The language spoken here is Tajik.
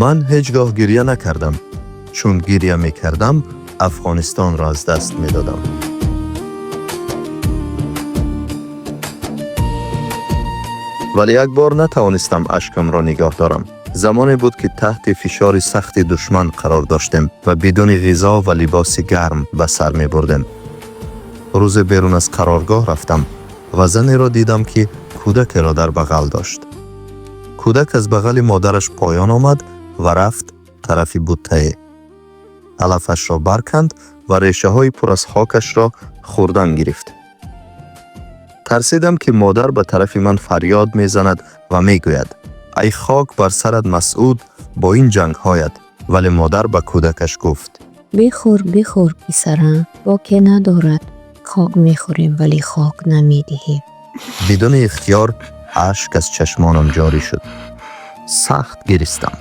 Ман ҳеҷ гоҳ гирья накардам, чун гирья мекардам, Афғонистонро аз даст медодам. Вале як бор натавонистам ашкамро нигоҳ дорам. Замоне буд, ки таҳти фишори сахти душман қарор доштем ва бидуни ғизо ва либоси гарм ба сар мебурдем. Рӯзе берун аз қароргоҳ рафтам ва занеро дидам, ки кӯдакеро дар бағал дошт. Кӯдак аз бағали модараш поён омад ва рафт тарафи буттае, алафашро барканд ва решаҳои пур аз хокашро хӯрдан гирифт. Тарсидам, ки модар ба тарафи ман фарёд мезанад ва мегӯяд: «Ай хок бар сарат, Масъуд, бо ин ҷангҳоят!» Вале модар ба кӯдакаш гуфт: Бихӯр, бихӯр, писарам, боке надорад. Хок мехӯрем, вале хок намедиҳем. Бидуни ихтиёр ашк аз чашмонам ҷорӣ шуд. Сахт гиристам.